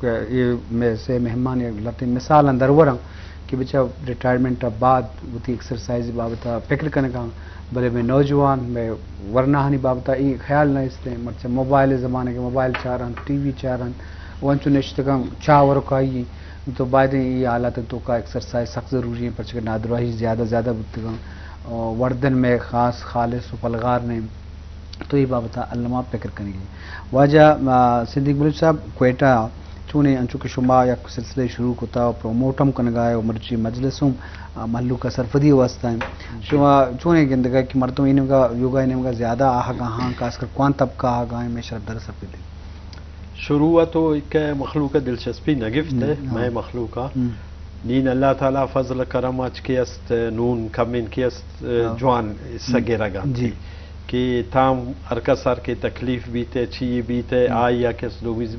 کہ اے مئے سے مہمان یک لہتیں مثالاں درور اَں کہ بچا ریٹائرمنٹ ءَ بعد وتی ایکسرسائز بابت ءَ پکر کنگ ءَ اَں، بلے مئے نوجوان، مئے ورناہانی بابت ءَ اے خیال نہ است اِنت، مرچی موبائل ءِ زمانگ ءَ، موبائل چار اَنت، ٹی وی چار اَنت، و انچو نشتگ اَں چاہ ورکائی، تو باید ایں اے حالات ءِ توکا ایکسرسائز سخت ضروری اِنت، پرچہ کہ نادراہی زیادہ زیادہ بوتگ اَں، وردن مئے خاص خالص و پلگار نہ اِنت۔ تو اے بابت ءَ الما پکر کنگی۔ واجہ، آ، صدیق بلوچ صاحب، کوئٹہ چونیں، انچو کہ شما یک سلسلہ شروع کتا و پروموٹ ہم کنگا ئے و مرچی مجلس ہم، آ، مہلوک ءَ سرپدی ءِ واستہ اِنت۔ شما چونیں گندگا کہ مردم اے نیمگا، یوگا ءِ نیمگا زیادہ آہگا اَں، خاص کر کوان طبقہ آہگا اِنت، مئے شرف دار ءَ سرپدی؟ شروع ءَ تو ایک مخلوق ءَ دلچسپی نہ گفت ہے، ہاں۔ مئے مخلوق ءَ۔ ہم۔ نین اللہ تعالی فضل کرم اچ کہ است، نون کمین کہ است، ہاں۔ جوان حصہ ہم۔ گرگ ءَ اَنت۔ جی۔ کہ تام ہر کس ہر کہ تکلیف بیت ہے، چی بیت ہے، ہم۔ آئی ءَ کہ است دومی ز-،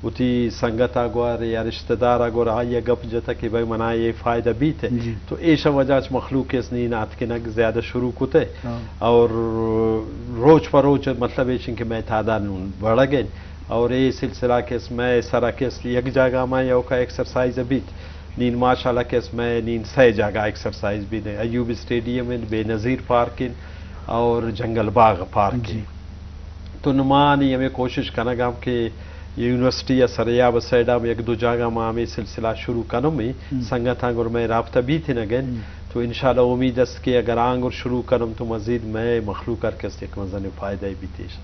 وتی سنگت ءَ گور یا رشتہ دار ءَ گور آئی ءَ گپ جتہ کہ بھائی منا اے فائدہ بیت ہے۔ جی۔ تو ایشا وجہ اچ مخلوق کہ است نین آتکنگ زیادہ شروع کت ہے۔ ہاں۔ اور روچ پہ روچ مطلب ایش اِنت کہ مئے تعداد نون بڑگ ءَ اِنت۔ اور اے سلسلہ کہ است مئے سرا کہ است یک جاگہ ما یوکا ایکسرسائز بیت۔ نین ماشاءاللہ کہ است مئے نین سئے جاگہ ایکسرسائز بیت۔ ایوبی اسٹیڈیم اِنت، بے نظیر پارک اِنت اور جنگل باغ پارک اِنت۔ جی۔ تو نمانی ہمے کوشش کنگ ءَ اَں کہ یونیورسٹی ءِ سریاب ءِ سائیڈ ءَ ہم یک دو جاگہ ما ہمے سلسلہ شروع کنم ایں۔ ہم۔ سنگتاں گور مئے رابطہ بیت نہ گئے۔ ہم۔ تو انشاءاللہ امید است کہ اگر آں گور شروع کنم تو مزید مئے مخلوق ءَ کہ است یک مزنیں فائدہ بیت ایش۔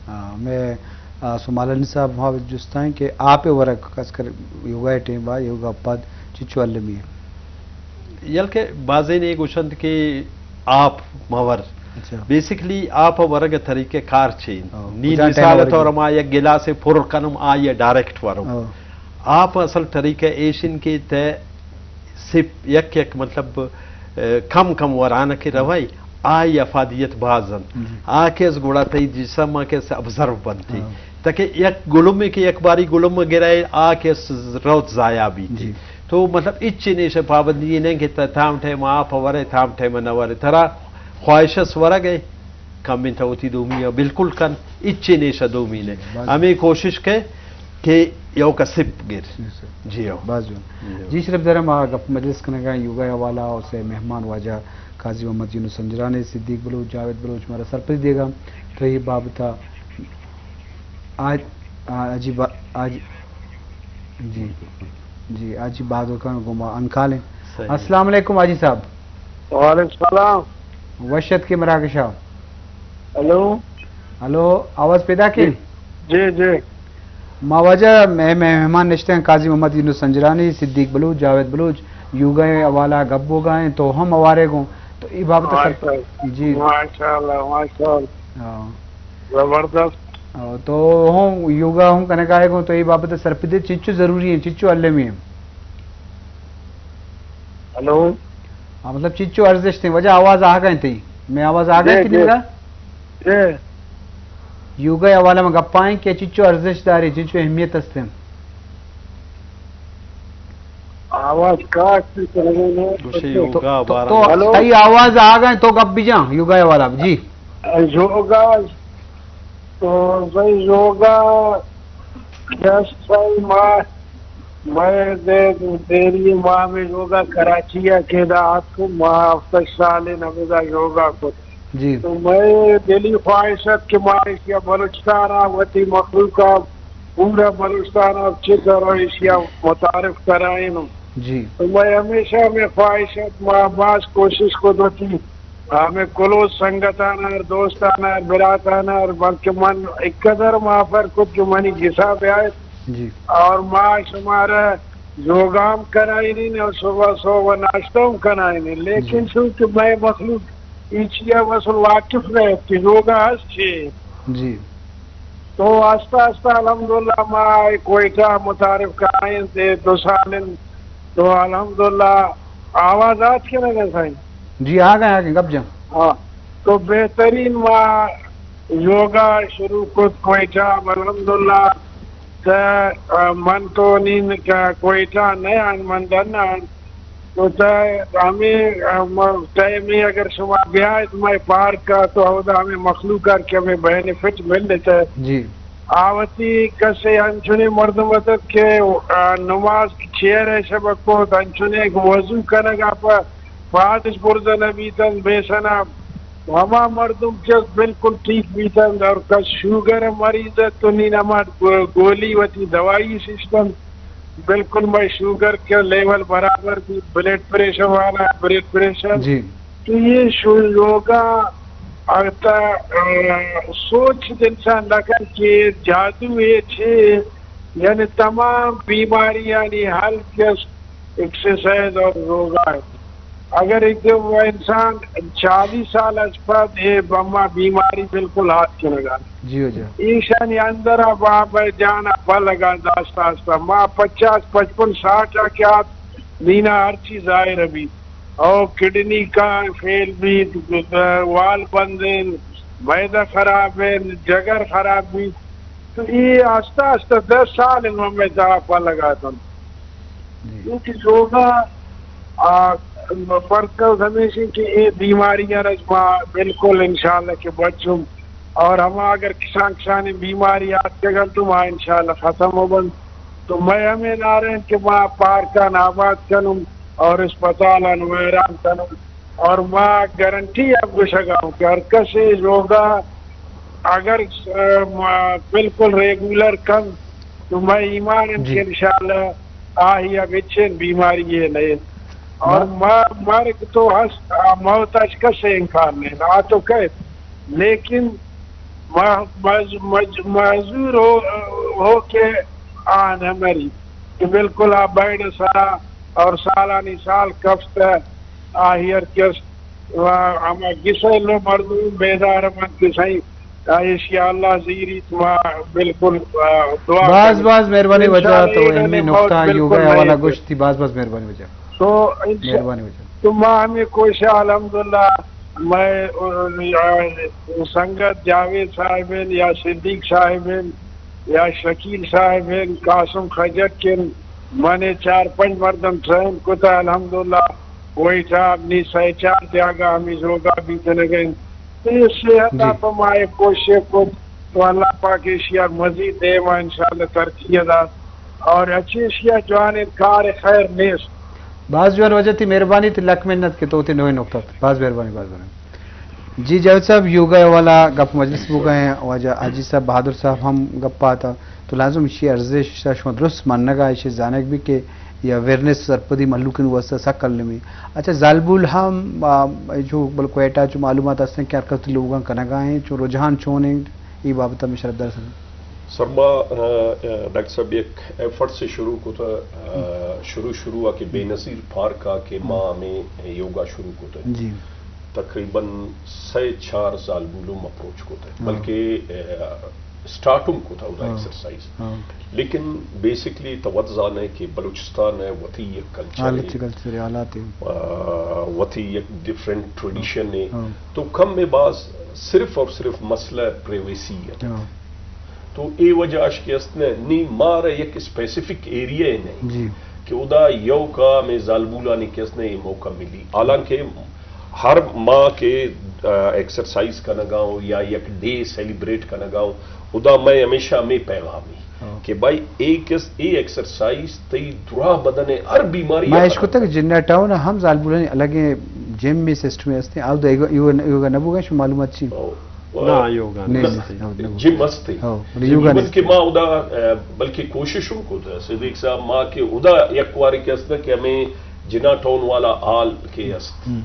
ہاں، مئے، آ، سمالانی صاحب ما جست ایں کہ آپ ءِ ورگ خاص کر یوگا ءِ ٹیم ءَ، یوگا ءَ پد چچو المی اِنت؟ یل کہ بازین اے گوشنت کہ آپ مہ ور۔ اچھا۔ بیسیکلی آپ ءِ ورگ ءِ طریقہ کار چے اِنت؟ ہاں، نی کجا ٹائم ءَ مثال ءِ ورگ طور ءَ؟ ما یک گلاس ءَ پر کنم، آئی ءَ ڈائریکٹ ورم۔ ہاں۔ آپ ءِ اصل طریقہ ایش اِنت کہ تہ سپ یک یک مطلب، ءَ، کم کم وران کہ روئے، آئی ءِ افادیت باز اِنت۔ جی۔ آ کہ از گڑا تئی جسم ءَ کہ است ابزرو بنتی۔ ہاں۔ تاکہ یک گلمے کہ یک باری گلم گرئے، آ کہ است روت ضائع بیت۔ جی۔ تو مطلب اچ نیش پابندی نہ کہ تا-، تام ٹائم آپ ورے، تام ٹائم نہ ورے۔ ترا خواہش است ورگ ءِ، کم انت وتی دومی ءَ بالکل کن، اچ نیش دومی نے۔ باز۔ ہمے کوشش کہ، کہ یو کا سپ گر۔ جی سر۔ جی ہو۔ باز جوان۔ جی ہو۔ جی شرف دارم، آ گپ مجلس کنگا یوگا ءِ حوالہ ءَ سے مہمان واجہ قاضی محمد یونس سنجرانی، صدیق بلوچ، جاوید بلوچ مارا سرپدی دیگا۔ تو اے بابت ءَ آج، آ، عجیب، آج، جی، جی، حاجی بہادر خان گوما انکال ہیں۔ صحیح۔ السلام علیکم حاجی صاحب۔ وعلیکم السلام۔ وش اتکے مراگشا۔ ہلو۔ ہلو، آواز پیدا کی؟ جی، جی۔ ما واجہ مہ-، مہمان نشتے ہیں قاضی محمد یونس سنجرانی، صدیق بلوچ، جاوید بلوچ، یوگا ءِ حوالہ گپ بوگا ہیں تو ہم ہوارے گوں۔ تو ای بابت کر-، ماشاءاللہ۔ جی۔ ماشاءاللہ، ماشاءاللہ۔ ہاں۔ زبردست۔ او، تو ہوں یوگا ہوں کنگا ئے گوں، تو اے بابت سرپدے چچو ضروری ہیں، چچو المی ہیں؟ ہلو۔ ہاں، مطلب چچو ارزشت ہیں، واجہ آواز آگا ہیں تئی، میں آواز آگا ہیں جی، تئی جی۔ نگا؟ جی۔ یوگا ءِ حوالہ میں گپائیں کہ چچو ارزشت داری، چچو اہمیت است ہیں۔ آواز کاٹ سی کنگے نے۔ گوشے تو، یوگا تو، بارہ تو، میں۔ ہلو۔ تئی آواز آگا ہیں تو گپ بجاں، یوگا ءِ حوالہ، جی۔ یوگا تو بھئی یوگا، جس بھئی ما، میں دے، دیری ما میں یوگا کراچی ءَ کہ دا آتکو ما ہفتہ سال نبدا یوگا کو۔ جی۔ تو میں دلی خواہش ات کہ ما ایشیا بلوچستان ءَ وتی مخلوق ءَ پورا بلوچستان ءَ چہ طرح ایشیا متعارف کرائیں۔ جی۔ تو میں ہمیشہ میں خواہش ات، ما باز کوشش کو دوتی ہمے کلوز سنگتان ءَ، دوستان ءَ، براتان ءَ، بلکہ من اکدر مافر کت کہ منی گسا بیائیت۔ جی۔ اور ما شمارا یوگا ہم کنائینین اور صبح صبح ناشتہ ہم کنائینین۔ لیکن جی۔ چونکہ مئے مخلوق ایشیا اصل واقف نہ ات کہ یوگا ہست چی۔ جی۔ تو آستہ آستہ الحمدللہ ما کوئٹہ متعارف کنائینت، دو سال انت۔ تو الحمدللہ آواز آت کنگ ءَ سائیں؟ جی، آگا ہیں، آگا ہیں، گپ جن۔ ہاں، تو بہترین ما یوگا شروع کت کوئٹہ، الحمدللہ۔ تے، آ، من تو نین کہ کوئٹہ نہ آن، من ڈن آن۔ تو تے ہمے، آ، م-، ٹائم اگر شما بیائے تو مئے پارک ءَ تو اودا ہمے مخلوق ءَ کہ ہمے بینیفٹ ملتے۔ جی۔ آ وتی کسے انچنے مردم اتت کہ، آ، نماز چیئر ء شبک کت، انچنے کہ وضو کنگ ء پہ پادش برزہ نہ بیتنت، بے سنا ہما مردم کہ بالکل ٹھیک بیتنت، اور کس شوگر ء مریض ات تو نی نما گو-، گولی وتی دوائی ششتنت، بالکل مئے شوگر کے لیول برابر بیت، بلڈ پریشر والا، بلڈ پریشر۔ جی۔ تو یہ شو-، یوگا اگتا، آ، سوچ انسان نہ کن کہ جادو یہ چھ، یعنی تمام بیماریانی حل کس ایکسرسائز اور یوگا ہے۔ اگر ایک وہ انسان چالیس سال از پد ہے، بما بیماری بالکل ہاتھ کنگا۔ جی ہو جی۔ ایشانی اندر اب آپ جان اب لگا آستہ آستہ۔ ما پچاس، پچپن، ساٹھ آ کہ آت، نینا ہر چیز ظاہر بیت۔ او کڈنی کا فیل بیت، وال بند انت، معدہ خراب انت، جگر خراب بیت۔ تو یہ آستہ آستہ دس سال انت ہمیں دوا پہ لگاتم۔ جی۔ کیونکہ یوگا، آ، مرکز ہمیشہ کہ یہ بیماریاں رج ما بالکل انشاءاللہ کہ بچوں۔ اور ہما اگر کسان کسانی بیماری آتکگن تو ما انشاءاللہ ختم ہو بند۔ تو میں ہمیں نعرہ ہیں کہ ما پارکان آباد کنوں اور اسپتالان ویران کنوں۔ اور ما گارنٹی اب گوشگا ہوں کہ ہر کسے یوگا اگر، آ، ما بالکل ریگولر کن تو میں ایمان ہم جی۔ کہ انشاءاللہ آہی اب اچین بیماری یہ نہیں۔ اور ما-، ما-، مرگ تو ہست، آ، موت اچ کسے انکار نہیں، آ تو کہت۔ لیکن ما-، مز-، مج-، معذور ہو، ہو کہ آ نہ مری۔ کہ بالکل آ بیڈ سرا اور سالانی سال کفت آہی ہر کس و ہما گسے لو مردم بیدار من کہ سائیں ایشی اللہ زیریت ما بالکل، آ، دعا باز کنیں۔ باز مہربانی وجہ انشاءاللہ تو اے اہمی نقطہ یوگا حوالہ گوشتی، باز باز مہربانی وجہ۔ تو انشاء-، مہربانی وجہ۔ تو ما ہمیں کوشش الحمدللہ میں، آ، سنگت جاوید صاحب ہیں یا صدیق صاحب ہیں یا شکیل صاحب ہیں، قاسم خجک ہیں، من چار پنج مردم ٹرین کتا الحمدللہ۔ کوئٹہ نی سئے چار جاگہ ہمیں یوگا بیتنگیں۔ تو یہ صحت جی۔ آپ ہمارے کوشش کو تو اللہ پاک ایشیا مزید دیما انشاءاللہ ترقی دات۔ اور اچھی ایشیا جوان کار خیر نیست۔ باز جوان وجہ تی مہربانی تی لک منت کہ تو تی نوے نقطہ تی۔ باز مہربانی، باز مہربانی۔ جی جاوید صاحب، یوگا والا گپ مجلس بوگا ہیں، واجہ حاجی صاحب، بہادر صاحب ہم گپ آتا، تو لازم ایشی ارزش شما درست منگا، ایشی زانگ بھی کہ یہ اویئرنیس سرپدی مہلوک واسطہ سک المی۔ اچھا، زالبول ہم، آ، جو بل کوئٹہ چو معلومات ہستن کہ حرکت لوگاں کنگا ہیں، چو رجحان چون ہیں، ای بابت ہم شرف دار سن۔ سرما، آ، آ، ڈاکٹر صاحب یک ایفرٹ سے شروع کو تھا، آ، شروع، شروع آ کہ بے نظیر پارک آ کہ ما ہمیں یوگا شروع کو تھا۔ جی۔ تقریباً سئے چار زالبولم اپروچ کو تھا۔ ہاں۔ بلکہ، آ، اسٹارٹ ہم کو تھا ادا ہاں۔ ایکسرسائز۔ ہاں۔ لیکن بیسکلی تو وت زانے کہ بلوچستان ہے وتی یک کلچر حالت ہے۔ کلچر ہے، حالات ہیں۔ آ، وتی یک ڈفرنٹ ٹریڈیشن ہے۔ ہاں۔ تو کم میں باز صرف اور صرف مسئلہ پریویسی ہے۔ ہاں۔ تو اے وجہ اش کہ است نے نی مارا یک اسپیسیفک ایریا ہے نہیں جی۔ کہ ادا یو کا میں زالبولانی کہ است نے یہ موقع ملی۔ حالانکہ ہر ماہ کے، آ، ایکسرسائز کنگا ہوں یا یک ڈے سیلیبریٹ کنگا ہوں، ادا میں ہمیشہ ہمیں پیغامی ہاں۔ کہ بھائی اے کس، اے ایکسرسائز تئی درا بدن ہے ہر بیماری ما ہے اش کتگ جنہ ٹاؤن ہم زالبولانی الگ جم میں سسٹم ہستے، آو دا یوگا، یوگا نہ بوگا، شما معلومات چی؟ او۔ نہ، یوگا نہیں، نہیں، نہیں، نہیں، نہیں۔ جم ہستے۔ ہاں، بلے جم یوگا بلکہ نہیں۔ ما ادا، آ، بلکہ کوشش ہم کو تھا، صدیق صاحب، ما کہ ادا یک وارے کہ است کہ ہمیں جنا ٹاؤن والا آل کے است۔ ہم۔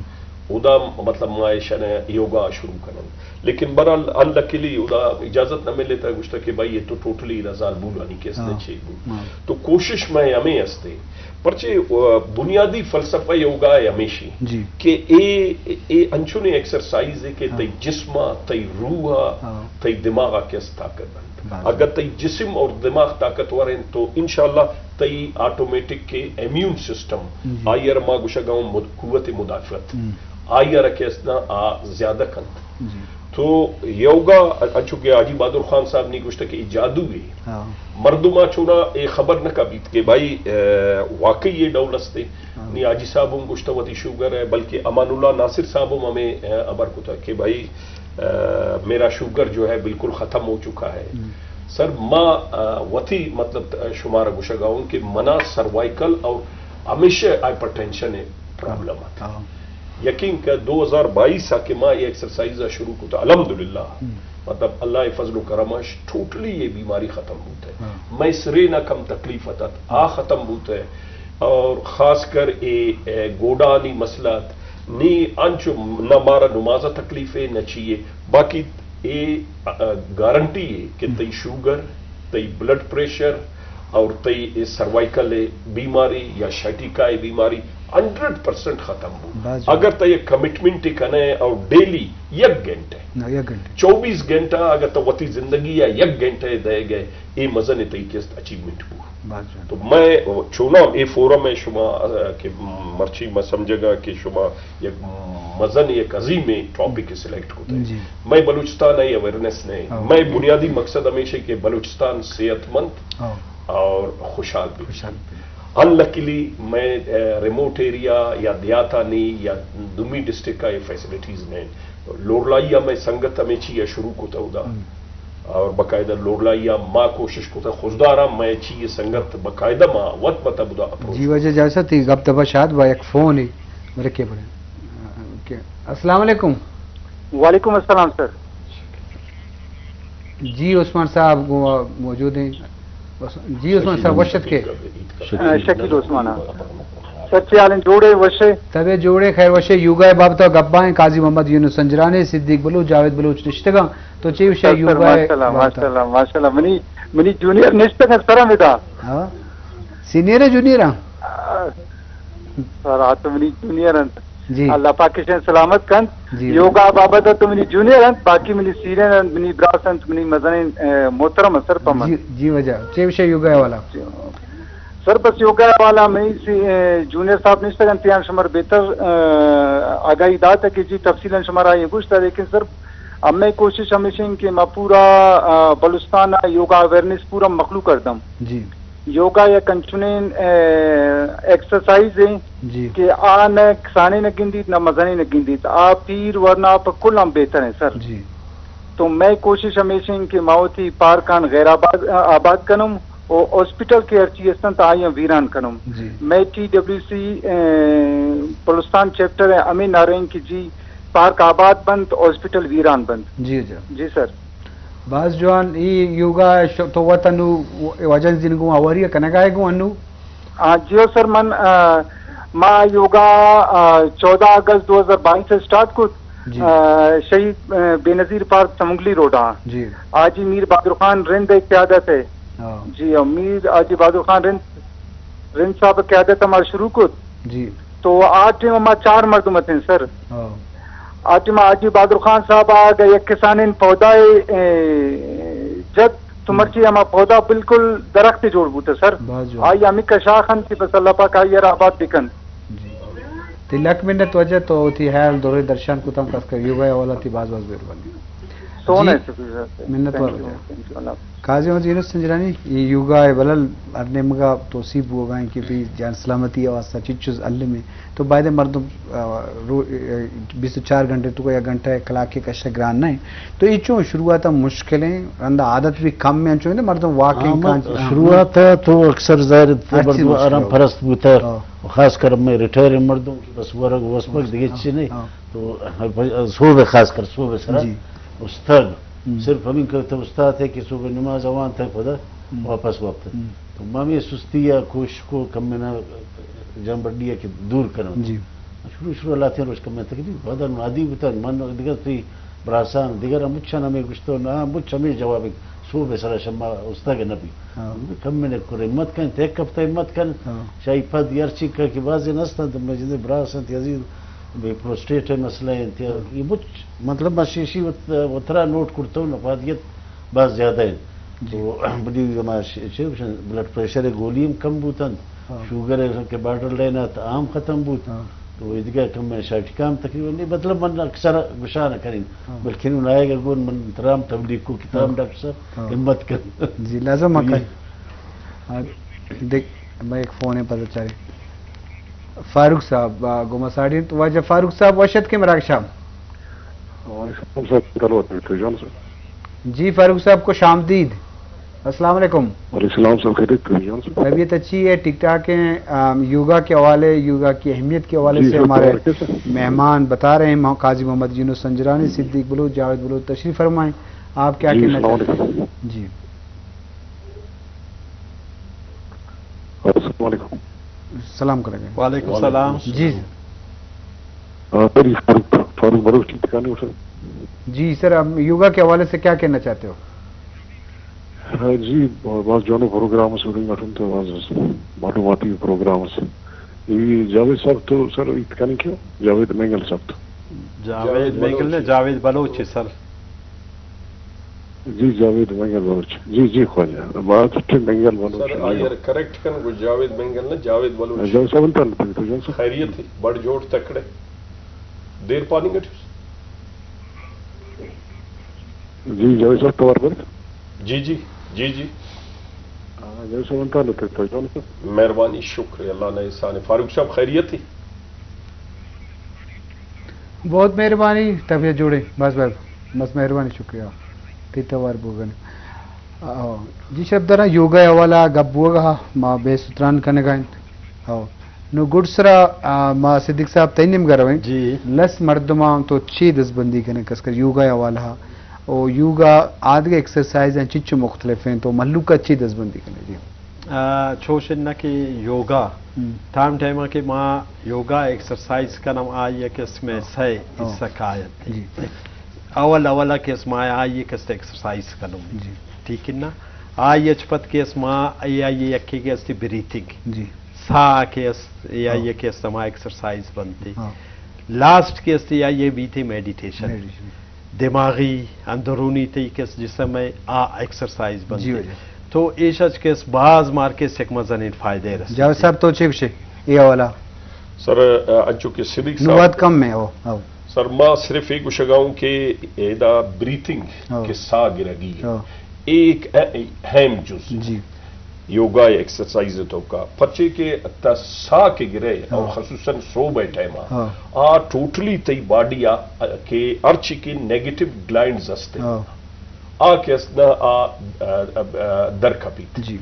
ادا مطلب ما ایشان یوگا شروع کنن۔ لیکن برحال انلکیلی ادا اجازت نہ ملے تھا، گوشتا کہ بھائی یہ تو ٹوٹلی رزال بولانی کے است ہاں۔ چیک بول۔ ہاں۔ تو کوشش میں ہمیں ہستے۔ پرچے، آ، بنیادی فلسفہ یوگا ہے ہمیشی جی۔ کہ اے، اے انچونے ایکسرسائز ہے کہ ہاں۔ تئی جسم آ، تئی روح آ، ہاں۔ تئی دماغ آ کہ است طاقت بنت۔ بس۔ اگر تئی جسم اور دماغ طاقتور ہیں تو انشاءاللہ تئی آٹومیٹک کے امیون سسٹم، جی۔ آئی ار ما گوشگا ہوں مد-، قوت مدافعت، ہم۔ آئی ار کہ است نا آ زیادہ کنت۔ جی۔ تو یوگا، انچو کہ حاجی بہادر خان صاحب نے گوشتا کہ اے جادو ہے۔ ہاں۔ مردم آ چونا اے خبر نہ کا بیت کہ بھائی، آ، واقعی یہ ڈول ہستے۔ ہاں۔ نی حاجی صاحب ہم گوشتا وتی شوگر ہے، بلکہ امان اللہ ناصر صاحب ہم ہمیں، آ، خبر کتا کہ بھائی، آ، میرا شوگر جو ہے بالکل ختم ہو چکا ہے۔ ہم۔ سر، ما، آ، وتی مطلب، آ، شمارا گوشگا اوں کہ منا سروائیکل اور ہمیشہ ہائپر ٹینشن پرابلم ات۔ یقین کہ دو ہزار بائیس آ کہ ما یہ ایکسرسائز آ شروع کتا، الحمدللہ، مطلب اللہ فضل و کرم اش ٹوٹلی یہ بیماری ختم بوت ہے۔ میں سرے نہ کم تکلیف ات، آ ختم بوت ہے۔ اور خاص کر اے، اے گوڈانی مسئلہ ات، نی انچو نہ مارا نماز تکلیف ہے نہ چیئے، باقی اے، آ، گارنٹی ہے کہ تئی شوگر، تئی بلڈ پریشر اور تئی اے سروائیکل بیماری یا شائٹیکا بیماری ہنڈریڈ پرسنٹ ختم بو۔ اگر تئی کمٹمنٹ کنے اور ڈیلی یک گھنٹے، چوبیس گھنٹہ اگر تو وتی زندگی یا یک گھنٹے دے گئے، اے مزن تئی کست اچیومنٹ بو۔ تو میں چوناں اے فورم ہے شما، آ، کہ مرچی ما سمجھگا کہ شما یک مزن، یک عظیم ٹاپک سلیکٹ کتے۔ میں بلوچستان ء اویئرنیس نے، میں بنیادی مقصد ہمیش ہے کہ بلوچستان صحت مند اور خوشحال بی۔ انلکیلی میں، آ، ریموٹ ایریا یا دیہاتانی یا دومی ڈسٹرکٹ کا یہ فیسلٹیز نے۔ لوڑلائی میں سنگت ہمیں چی شروع کتا ادا۔ اور باقاعدہ لوڑلائی ما کوشش کتا، خضدارا میں چی یہ سنگت باقاعدہ ما وت متا بدا اپروچ۔ جی واجہ جاسا تئی گپ دبا شاد با یک فون ہے۔ مرکے بڑے۔ السلام علیکم۔ وعلیکم السلام سر۔ جی عثمان صاحب گو موجود ہیں۔ جی عثمان صاحب وشت کے؟ شکیل عثمان۔ سر چی حال ہیں؟ جوڑے وشے؟ طبیعت جوڑے، خیر وشے۔ یوگا بابت گپائیں، قاضی محمد یونس سنجرانی، صدیق بلوچ، جاوید بلوچ نشتگاں۔ تو چی وشے؟ سر، سر، یوگا ماشاءاللہ، بابت؟ ماشاءاللہ، ماشاءاللہ۔ منی، منی جونیئر نشتگاں سر ہمیں دا۔ ہاں۔ سینئر ہے، جونیئر ہاں؟ آ، سر، آ تو منی جونیئر انت۔ جی۔ اللہ پاک اشیں سلامت کنت۔ جی۔ یوگا بابت تو منی جونیئر انت، باقی منی سینئر انت، منی براس انت، منی مزنیں، اے، محترم انت سر پمن۔ جی، جی واجہ۔ چی وشے یوگا والا؟ سر بس یوگا والا میں سی، اے، جونیئر صاحب نشتگ انت، تیان شمار بہتر، اے، آگاہی دات کہ جی تفصیلاً شمارا یہ گوشتا، لیکن سر ہمیں کوشش ہمیش ہیں کہ ما پورا، اے، بلوچستان یوگا اویئرنیس پورا مخلوق کر دم۔ جی۔ یوگا یک انچنیں، اے، ایکسرسائز ہیں جی۔ کہ آ نہ کسانیں نہ گندیت، نہ مزنیں نہ گندیت۔ آ پیر ورنا پہ کل ہم بہتر ہیں سر۔ جی۔ تو میں کوشش ہمیش ہیں کہ ما وتی پارکان غیر آباد، آباد کنم و ہاسپٹل کہ ہرچی استن تا آئی ویران کنم۔ جی۔ میں ٹی ڈبلیو سی، اے، بلوچستان چیپٹر ہے ہمیں نعرہ ہیں کہ جی پارک آباد بنت، ہاسپٹل ویران بنت۔ جی، جی۔ جی سر۔ باز جوان، ای یوگا ش-، تو وت انو واجہ زین گوں آواری کنگا ہے گوں انو؟ آ، جی ہو سر، من، آ، ما یوگا، آ، چودہ اگست دو ہزار بائیس سے سٹارٹ کت، جی۔ آ، شہید، آ، بے نظیر پارک سمنگلی روڈ آ۔ جی۔ حاجی میر بہادر خان رند قیادت ہے۔ ہاں۔ جی، امیر حاجی بہادر خان رند، رند صاحب قیادت ہمارا شروع کت۔ جی۔ تو آ ٹائم ما چار مردم اتیں سر۔ ہاں۔ آ ٹائم حاجی بہادر خان صاحب آ گئے یک کسانیں پودا، اے، جت تو مرچی ہما پودا بالکل درخت جوڑ بوتا سر۔ باز جوان۔ آئی ہمیں کشاخ انت کہ بس اللہ پاک آئی را آباد بکن۔ جی۔ تی لک منت واجہ تو تی حیال دورے درشان کتم کس کا یوگا والا تی باز باز مہربانی۔ سونے جی۔ شکریہ سر۔ منت وار واجہ۔ قاضی محمد یونس سنجرانی، یہ یوگا ہے بلل ہر نیمگا توسیب بوگا ہیں کہ بھی جان سلامتی واسطہ چچز علم ہے۔ تو باید مردم، آ، رو-، آ، بیست و چار گھنٹے تو یا گھنٹہ کلاک کے کشہ گران نہیں۔ تو یہ چون شروعات مشکل ہیں، رندا عادت بھی کم میں چون مردم واکنگ ہاں، کان۔ شروعات تو اکثر ظاہر ہے مردم آرام پرست بوتا ہے۔ ہاں۔ خاص کر میں ریٹائر مردم بس ورگ وسپگ دیگه چی نہیں۔ ہاں۔ تو صوبہ خاص کر صوبہ سرا جی۔ استاد ہم۔ صرف ہمیں کہ تو استاد ہے کہ صوبہ نماز اوان تھے پدا ہم۔ واپس وقت۔ ہم۔ تو ما ہمیں سستی یا کوشش کو کم میں نہ جان بڈی ہے کہ دور کروں۔ جی۔ شروع شروع اللہ تین روز کم میں تکلیف بدن عادی بتا من دیگر تی براسان دیگر ہم مچھن ہمیں گشتو نہ مچھ ہمیں جواب صوبہ سرا شما استاد نبی۔ ہاں۔ کم میں نے کر ہمت کن، تے ہفتہ ہمت کن، ہاں۔ شاہی پد یار چی کر کہ بازی نستن تو مجید براسن تی عزیز بے پروسٹیٹ ہے مسئلہ ہے، تی ہاں۔ یہ مچ مطلب ما شیشی وت-، وترا نوٹ کرتا ہوں، نفادیت باز زیادہ ہے۔ جی۔ تو بڑی ما ش-، ش-، بلڈ پریشر گولی ہم کم بوتن، ہاں۔ شوگر ہے کہ بارڈر لائن ہے تو عام ختم بوت۔ ہاں۔ تو یہ دیگه کم میں شاٹی کام تقریباً نہیں، مطلب من اکثر گشان کریں، ہاں۔ بلکہ انہوں آئے گا گون من ترام تبلیغ کو کتاب ہاں۔ ڈاکٹر صاحب ہاں۔ ہمت کر۔ جی، لازم یہ آ کر۔ ہاں، دیکھ، میں ایک فون ہے پتہ چلے۔ فاروق صاحب، آ، گوما ساڑی تو واجہ فاروق صاحب وشت کے مراگ شام۔ وعلیکم السلام، سر، کلو تے تو جان سر۔ جی فاروق صاحب، خوش آمدید۔ السلام علیکم۔ وعلیکم السلام سر، خیریت ہے جان سر؟ طبیعت اچھی ہے، ٹھیک ٹھاک ہیں۔ آم، یوگا کے حوالے، یوگا کی اہمیت کے حوالے جی سے سر، ہمارے مبارک ہے سر۔ مہمان بتا رہے ہیں، مو-، قاضی محمد یونس سنجرانی، صدیق بلوچ، جاوید بلوچ، تشریف فرمائیں۔ آپ کیا جی، کہنا السلام چاہتے ہیں؟ علیکم۔ جی۔ السلام علیکم۔ سلام کریں گے۔ وعلیکم السلام۔ جی سر۔ آ، سر، یہ فاروق، فاروق بلوچ کی دکان ہے سر۔ جی سر، آپ یوگا کے حوالے سے کیا کہنا چاہتے ہو؟ ہاں جی، باز جوانو پروگرام است، سورنگ اٹھن تو باز معلوماتی پروگرام است۔ یہ جاوید صاحب تو سر اتکانی کیوں؟ جاوید مینگل صاحب تو۔ جاوید مینگل نے، جاوید بلوچ ہے سر۔ جی، جاوید مینگل بلوچ۔ جی، جی، خواجہ۔ بات اچھے مینگل بلوچ سر، ہے۔ آئی کریکٹ کن کو جاوید مینگل نے، جاوید بلوچ۔ جاوید صاحب، انت تو جان سر۔ خیریت ہے، بڑ جوڑ تکڑے۔ دیر پانی گٹھ۔ جی، جاوید صاحب، توار بر۔ جی، جی، جی، جی۔ ہاں، جاوید صاحب، انت تو جان سر۔ مہربانی، شکر، اللہ نے احسان ہے۔ فاروق صاحب، خیریت ہے؟ بہت مہربانی، طبیعت جوڑے، بس بس، بس مہربانی، شکریہ۔ تئی توار بوگن۔ آ، جی شرف دارا، یوگا حوالہ گپ بوگا، ما بے ستران کنگا انت۔ ہو۔ نو گڈ سرا، آ، ما صدیق صاحب تئی نیمگا رویں۔ جی۔ لس مردماں تو چی دزبندی کنے کس کر یوگا حوالہ؟ او یوگا آدگہ ایکسرسائز ہیں چچو مختلف ہیں تو مہلوکا چی دزبندی کنے؟ جی۔ آ، چوش انت کہ یوگا، ہم۔ تام ٹائم کہ ما یوگا ایکسرسائز کنم، آئی یک اسم سے ہاں۔ حصہ کایت۔ جی۔ اول اول کہ اسم آئی یک است ایکسرسائز کنم۔ جی۔ ٹھیک ہے نا؟ آئی اچ پت کہ اسم آئی، آئی یکی کہ است بریتھنگ۔ جی۔ سا کہ است، یا ہاں۔ یہ کہ است ہما ایکسرسائز بنتی۔ ہاں۔ لاسٹ کہ است یا یہ بیتی میڈیٹیشن۔ میڈیٹیشن۔ دماغی اندرونی تئی کس جسم ہے، آ ایکسرسائز بنت۔ جی، جی۔ تو ایش اچ کس باز مارکیٹ سک مزنین فائدہ رسیت۔ جاوید صاحب تو چے گوشے اے حوالہ؟ سر، انچو کہ صدیق صاحب نوبت کم میں ہو، ہو۔ سر، ما صرف اے گوشگا ہوں کہ ایدا بریتھنگ ہو۔ کہ سا گرگی ہے۔ ہو۔ ایک اہم جز۔ جی۔ یوگا ایکسرسائز توکا، پرچے کہ تا سا کہ گرے، او ہاں۔ خصوصاً صبح ٹائم آ، ہاں۔ آ ٹوٹلی تئی باڈی آ کہ ہرچی کہ نیگیٹو گلائنڈز ہستے، ہاں۔ آ کہ است نا آ، آ، آ، در کپیت۔ جی۔